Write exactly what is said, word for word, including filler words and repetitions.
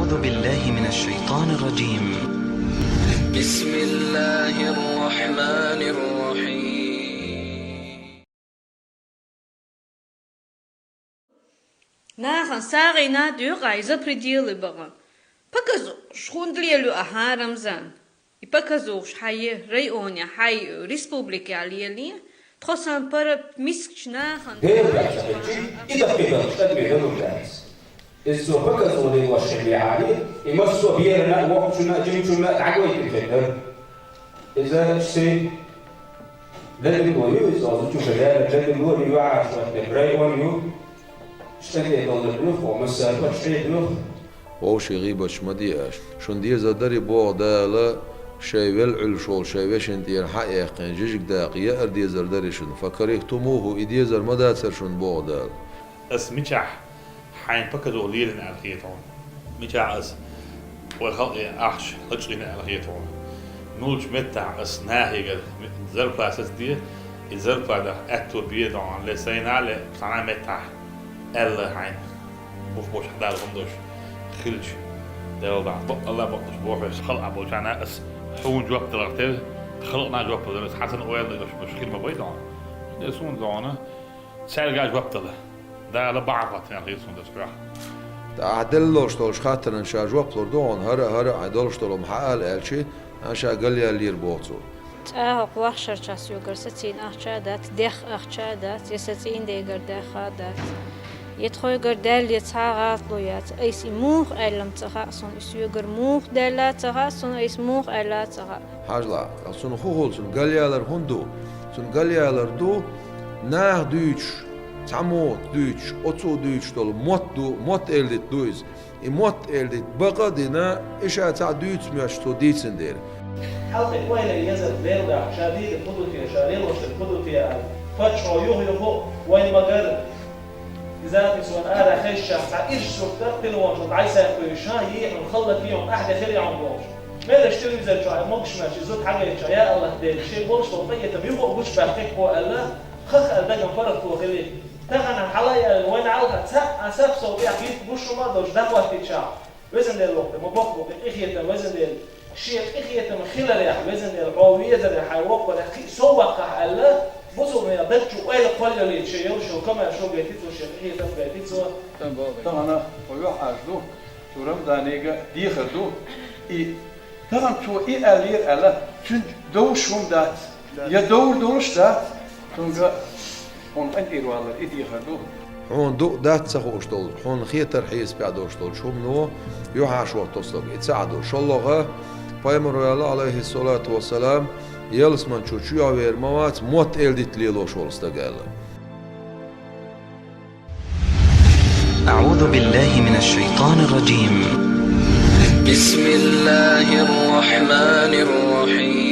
أعوذ بالله من الشيطان الرجيم. بسم الله الرحمن الرحيم. Нахана сагӀина дуьйкъай за пределы бахьан. Показуш хӀунда лелаю ахьа, Рамзан? И показуш хьан е районе, хьай республике лелае, тхо сан пара мискача нахана Дела дац хӀечи, и даккхийдалаш тӀадве далур дац. Иза цо показух лелош хилли хьале, и массо а берана а, воккхачунна а, жимачунна а дӀагойтина хир дара. Иза ший ледарло ю, иза оцу чу ша лаьрра ледарло ю, юьхьӀаьржа хӀоттинарг район ю, шта тӀе доллар дуьйху, массара а шта дуьйху. Вовшийн гӀийбаташ ма де аша. Шуна дезар дарий боху Дала, шайн вел Ӏуьллуш волу шайн вешин тӀера хьа а яьккхина, жижиг дакъа яар дезар дарий шуна. فكرهتموه, и дезар ма дацара шуна боху Дала. Ас мичахь хьайна показух лелийна аьлла хета хьуна? Мичахь ас вай халкъе ахча лачкъийна аьлла хета хьуна? Муьлхачу меттехь ас нахегара зарплата сацаде, и зарплатах аьтто бе догӀун ле сайна а ле, цхьана а меттехь аьлла хьайна? Бух болчу хьан Дала хӀума долуш хилча, Дала бахьа бакъалла бакъаллаш боху аса. Халкъахь болчарна ас хьуна жоп даларх тера, халкъана жоп далар аса, хьан санна ойла долуш хир ма бай догӀун. Де суна догӀун, цаьрга жоп дала. Дала бахьа хӀоттийна хир суна дас хьоьх. ТӀаккха ахь делла долуш долчу хаттарна ша жоп лур ду хьуна, хӀара а, хӀара а хьайн долуш долу хӀума хьаала аьлчи, хьан ша галъяьллера боху цо. ЦӀа хӀокху вахшарчохь соьгара сацийна ахча а дац, дехха ахча а дац, я сан цӀийнан дегара даьхна а дац. Я тхойгара даьлла я цхьа а гӀалатло яц, айса и муха аьлла-м ца хаьа суна, и соьгара муха даьлла а ца хаьа суна, айса муха аьлла а ца хаьа. Хьажал, цунна хӀун хуьлу, цунна галъялар хӀунда ду? Цунна галъялар ду, наха дуьйцуш, цхьаммо дуьйцуш, оцо дуьйцуш долу мотт ду, мотт-эладита ду иза. И мотт-эладита бакъ а дина, и ша цхьаъ дуьйцу моьттуш цо дийцина дела. Хьалхе ойла езар Делан дуьхьа, ша дийр хӀун ду те, ша лелош дерг хӀун ду те аьлла. Паччахьо юха-юха а вайн ма-гарра, и запись вайн ара хезча, цхьа ирча сурт дара, телефон чу дӀасаккхуьйсуш, ша йийхьа хӀума хала латийна, ахь де хир яхьуна бохуш. Мелаш телевизор чохь могуш моьттуш и зуда хьагайтча, я АллахӀ Дела, шен болуш болу къинхетам юха а гучубаьккхи-кх аьлла, ха-ха аьлла дагна паргӀато хили. Тахана хьала а яьлла, вайна хьалха цхьаъ а сап сов тӀехь хӀитта бушума а долуш дӀахӀоттийча, Везан Дела, воккха, ма боккха бу и къинхетам, Везан Дела. Шен къинхетам хиларехь, Везан Дела, хьо везарехь, хьайн воккхарехь кхин а сов ваккхахь аьлла, бусулбанех даг чу ойла кхоллалийта, шен йолуш йолу комаьршо гайтина цо, шен къинхетам гайтина цо. Тахана хьо юьхьӀаьржа ду, цу Рамзанига дехар ду. И тахана цо и аьллера аьлла, цуьнга довш хӀума дац. Я довр долуш дац, цуьнга хьуна къинтӀера валар и дехар ду. Хьуна ду а дац ца хууш долу, хьуна хетар хьесапехь долуш долчу хӀумано юьхьӀаьржа хӀотто стаг, и цхьаъ ду. ШолгӀа, пайхамаро аьлла, Ӏалайхиссалату вассалам, ялсамани чу чоьхьавер ма вац мотт-эладита лелош волу стаг аьлла. أعوذ بالله من الشيطان الرجيم. بسم الله الرحمن الرحيم.